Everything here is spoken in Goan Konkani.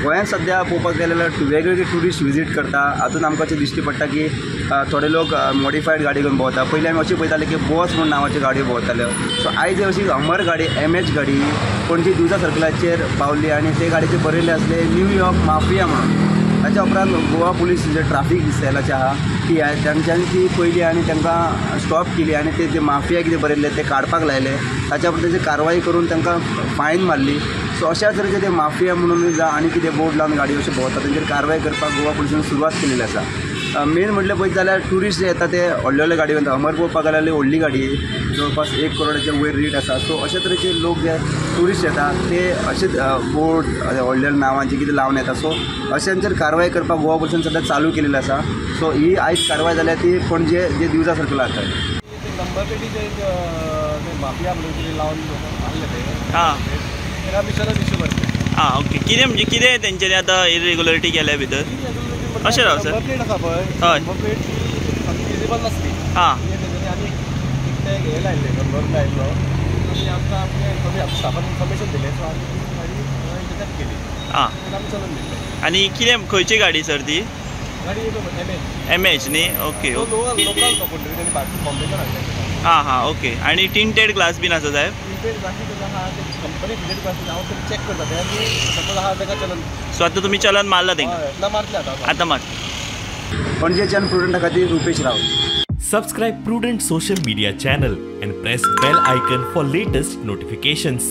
गोंयांत सद्या पळोवपाक गेलें जाल्यार वेगवेगळे ट्युरिस्ट विजीट करता. हातूंत आमकां अशें दिश्टी पडटा की थोडे लोक मॉडिफायड गाडी घेवन भोंवता. पयलीं आमी अशें पळयताले की बॉस म्हूण नांवाच्यो गाडयो भोंवताल्यो. सो आयज अशी हमर गाडी, एम एच गाडी पणजे दिवजा सर्कलाचेर पावली आनी ते गाडयेचेर बरयल्लें आसलें न्यूयॉर्क माफिया म्हणून. ताच्या उपरांत गोवा पुलीस जे ट्राफीक सेलाचे आहा ती तांच्यांनी ती पयली आनी तांकां स्टॉप केली आनी ते जे माफिया कितें बरयल्ले ते काडपाक लायले. ताच्या उपरांत तेजी कारवाय करून तांकां फायन मारली. सो अशा तरेचे ते माफिया म्हणून जावं आनी कितें बोर्ड लावन गाडयो अश्यो भोंवता, तेंचेर कारवाय करपाक गोवा पुलिसान सुरवात केलेली आसा. मेन म्हटलें पळयत जाल्यार ट्युरिस्ट जे येता ते व्हडले व्हडले गाडयो येता. हमर पळोवपाक गेल्यार व्हडली गाडी, जवळपास 1 करोडाच्या वयर रेट आसा. सो अशे तरेचे लोक जे ट्युरिस्ट येता ते अशेच बोर्ड व्हडले व्हडले नांवांचे कितें लावन येता. सो अशांचेर कारवाय करपाक गोवा पुलिसान सद्या चालू केलेली आसा. सो ही आयज कारवाय जाल्या ती पणजे जे दिवजा सर्कलार थंय. नंबर प्लेटीचे एक ते माफिया म्हणून कितें लावन आहले ते तेका आमी चलन इश्यू करतले. आं, ओके. कितें म्हणजे कितें तेंच्यांनी आतां इरेग्युलरिटी केल्या भितर अशें राव सर. नंबर प्लेट आसा पळय, नंबर प्लेट ती सामकी विजिबल नासली. तेंच्यांनी आनी एक ते हे लायल्ले, नंबर लायल्लो आनी आमकां आमचे इन्फॉर्मेशन, स्टाफान इन्फॉर्मेशन दिलें. सो आमी ती गाडी डिटेक्ट केली. ताका आमी चलन दिल्लें. आनी कितें, खंयची गाडी सर ती? गाडी एम एच. एम एच न्ही? ओके. तो लोकल लोकल तो कोण तरी तेणी बॉम्बेच्यान हाडले. आं हां, ओके. आनी टिंटेड ग्लास बीन आसा साहेब? टिंटेड ग्लासी तेका आहा, ते कंपनी फिटेड ग्लासी. हांव तरी चॅक करता ते आनी सपोज आहा ताका चलन. सो आतां तुमी चलन मारला तेंकां? हय, ना, मारतले आतां. आतां मार. पणजेच्यान प्रुडंटा खातीर रुपेश रावत. Subscribe Prudent Social Media channel and press bell icon for latest notifications.